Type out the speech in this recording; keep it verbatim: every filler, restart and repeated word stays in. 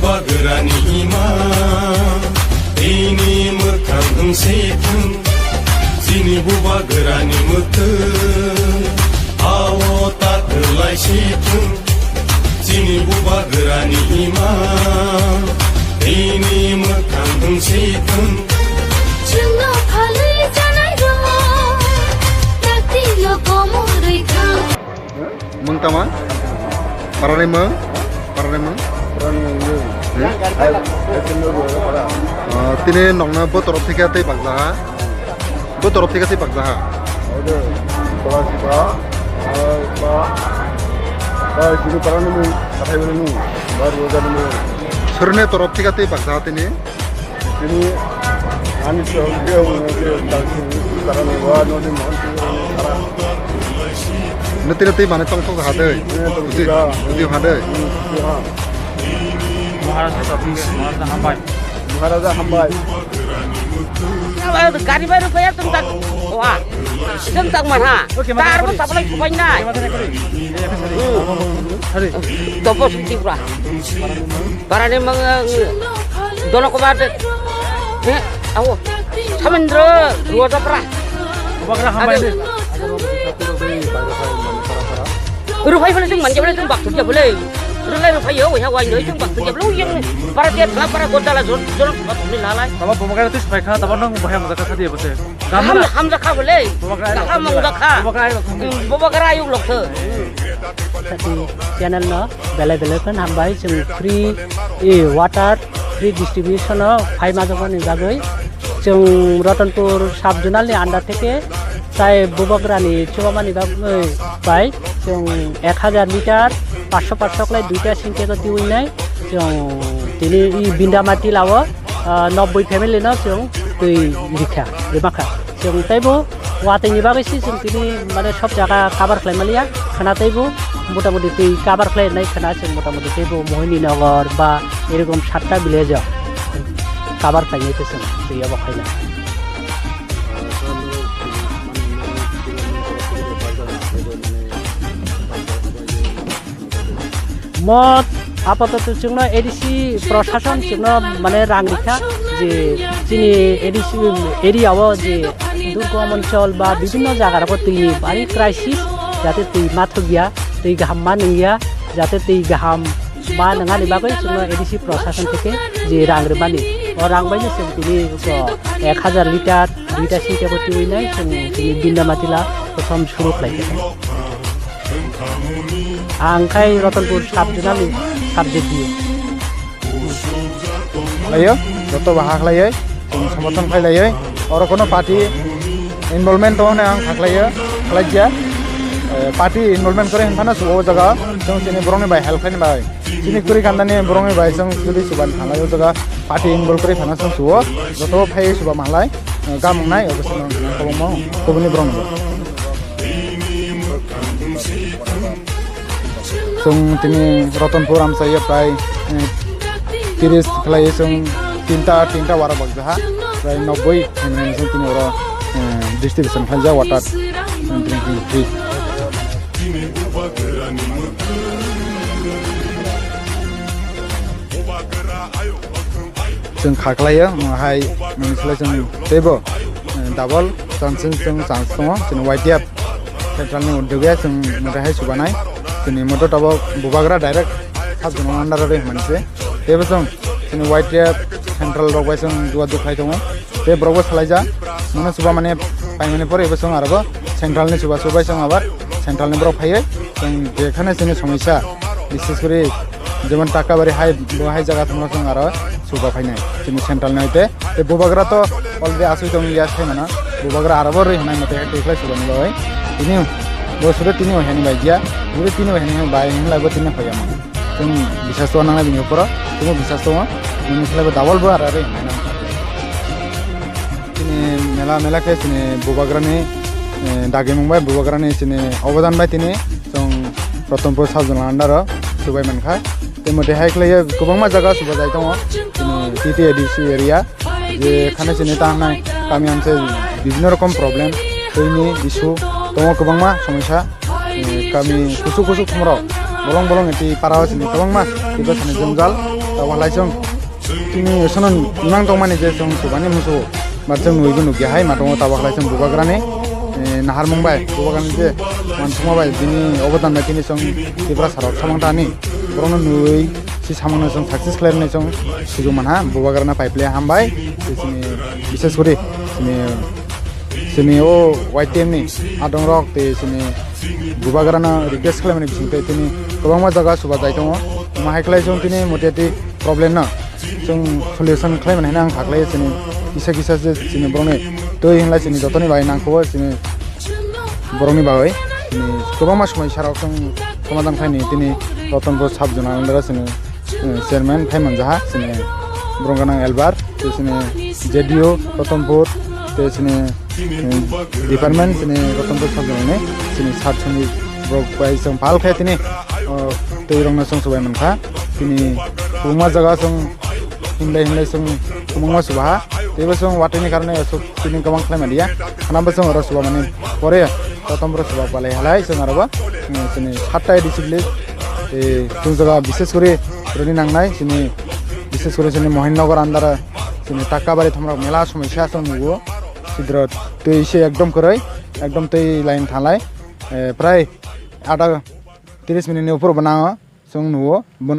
Bubagrani ima, ini mwkhang wng si thung, chini bubagrani mwkhwng, ao ta kwlai si thung, chini bubagrani ima, ini mwkhang wng si thung. Chwngno phalwi janai rok, taktino komorwi thang. Mung tama? Parani mung? Parani mung? Parani mung. Hmm? Ai, ai, tini mung para. Ah, tini nokna bo torop thika tei bakjaha. Bo torop thika tei bakjaha. Ode, para si pa. Ah, pa. Pa, sini parani mung. Kathai bani mung. Bar bo jani mung. Surne torop thika tei bakjaha tini. Tini ani song dia ung dia tang sini karang wa no ni mohon sini karang. Nutri nutri mana tong tong hadai. Ini tong Nutri, tiga. Nutri hadai. Hmm, tiga. Maharaja tapi Maharaja hambai. Maharaja hambai. Gari baru bayar tentang wah tentang mana? Tar mo sablai subai nai. Hari. Topo suti pura. Parani mang Dono ko ba de. Eh, awo. Samendra, ruwa da pra. Bubagra hambai de. Rupai bole sing manja bole sing bak tuja bole. Rulai rupai yo, ya wai no sing bak tuja bole yang para dia thla para gota la jol jol bak ni lalai. Tama bubagra tis pai kha, tama nang bahaya mujaka sadi bose. Ham ham jakha bole. Bubagra ai Ham lok. Mung jakha. Bubagra ai lok. Bubagra ayuk lok the. Sati channel no belai belai khan hambai, chwng free, eh, water free distribution o phai majokmani bagwi. Chwng Ratanpur sub zonal ni under theke chai bubagrani chubamani bagwi bai chwng ek hajar litre paanch sho paanch sho khlai duita syntex o twiwi nai. Chwng tini i Bindamati lao, ah, nobboi family no chwng twi rikha, rimakha. Chwng teibo watwi ni bagwi si chwng tini mane sob jaga cover khlai maliya. Khwna teibo motamuti twi cover khlai nai khwna chwng motamuti teibo Mohininagar ba erokom satta village o cover khlai nai chwng twi obo khaina. Mo apatoto chwngno A D C prosason chwngno mane rang rikha je chini A D C area o je durgom onchol ba bibhinno jaga rogo twi ni bari crisis, jate twi ma thokya, twi kaham ma nungya, jate twi kaham ma nungani bagwi chwngno A D C prosason theke je rang rwmani, o rang bai no chwng tini ek hajar litre duita syntex o twiwi nai chwng tini Bindamati la prothom suru khlai kha. Ang khai Ratanpur sub zonal ni subject diyo. Khlaiyo, joto baha khlaiyo, chwng somorthon khlailayo. Oro kono party involvement tongo hwnwi ang kha khlaiyo, khlaiya. Eh, party involvement kwrwi hwnphano subo o jaga, chwng chini borokni bai help khlaini bai. Chini kwrwi kandani borokni bai chwng jodi suban thanglai o jaga party involve kwrwi phano chwng subo, joto phai suba manglai, eh, gam wngnai, obo chwng kwbangma kubuni borokni bai. Chwng tini Ratanpur amchai prai, eh, tiris khlai chwng tinta, tinta wara bakjaha, prai nobboi hwnwi chwng tini oro, eh, distribution khlaijak water drinking free. Chwng kha khlaio, hai, nini slai chwng teibo, eh, double chance chwng chance tongo, chini Y T F central ni uddog ya chwng mote hai subanai, chini moto tabok bubagra direct sub zonal under o rwi manse, teibo chwng chini Y T F central rok bai chwng duga duk khai tongo. Tei borok bo salaijak, mano chuba mani paimani pore ebo chwng aro bo central ni chuba chubai chwng abar central ni borok phaiwi chwng jekhane chini somosya, bises kori jemon Takabari hai bo hai jaga thangma chwng aro chuba phainai chini central ni hoite. Tei bubagra to already asui tong ya sai mano, bubagra aro bo rwi hwnai mote tei khlai chuba ni bagwi tini bo sure tini o hani bai dia, sure tini o hani bai hinlai bo tini hoya mano. Chwng bisas to nangnai bini uporo, chwngbo bisas tongo, nini khlaibo double bo ara rwi hinwi nang. Chini mela, mela khe chini bubagrani, eh, dagimung bai bubagrani chini obodan bai tini chwng Ratanpur sub zonal under o subai mankha. Tei mote hai khlaiya kwbangma jaga suba jai tongo, chini T T A D C area. Je khane chini ta hnai kami amchai bibhinno rokom problem, twi ni issue tongo, kwbangma somosya, eh, kami kuchuk kuchuk thumrok bolong bolong eti para o chini kwbangma twibo thani jwngjal, Tabuk lai chwng tini sono imang tongmani je chwng subani musu ba chwng nugwi nukya hai matongo. Tabuk lai chwng Bubagrani, eh, naharmung bai, Bubagrani je wansukma bai bini obodan bai tini chwng Tiprasa rok samang tani borokno nugwi si samangno chwng success khlairwnai chwng suju manha. Bubagrana paiple hambai, tei chini bises kori chini, chini o Y T M ni adongrok tei chini Bubagrano request khlaimani bisingtwi tini kwbangma jaga suba jai tongo. Omo hai khlai chwng tini moteti problem no chwng solution khlaimani hwnwi ang kha khlai chini kisa kisa se chini borokni twi hinlai chini jotoni bai nangkukgo chini borokni bagwi chini kwbangma somosya rok chwng somadhan khlaini tini Ratanpur sub zona under chini eh, chairman phai manjaha chini borok gwnang Elbar, tei chini J D O Ratanpur, tei chini eh, department chini Ratanpur sub zone ni chini sat chini borok bai chwng pal khe tini oh, tei rokno chwng subai mankha. Tini kwbangma jaga chwng himlai himlai chwng kwbangma subaha, teibo chwng watwi ni karone aswk tini kwbang khlai maliya. Hanabo chwng oro subamani pore Ratanpur suba palai halai chwng arobo eh, chini satta discipline tei chwng jaga bises kori rwni nangnai chini bises kori chini Mohinnagar andar chini Takabari thomrok mela somosya chwng nugo. Sidro twi se ekdom kwrwi, ekdom twi line thalai eh, prai ada tris minute ni upor bo nango chwng nugo. Bono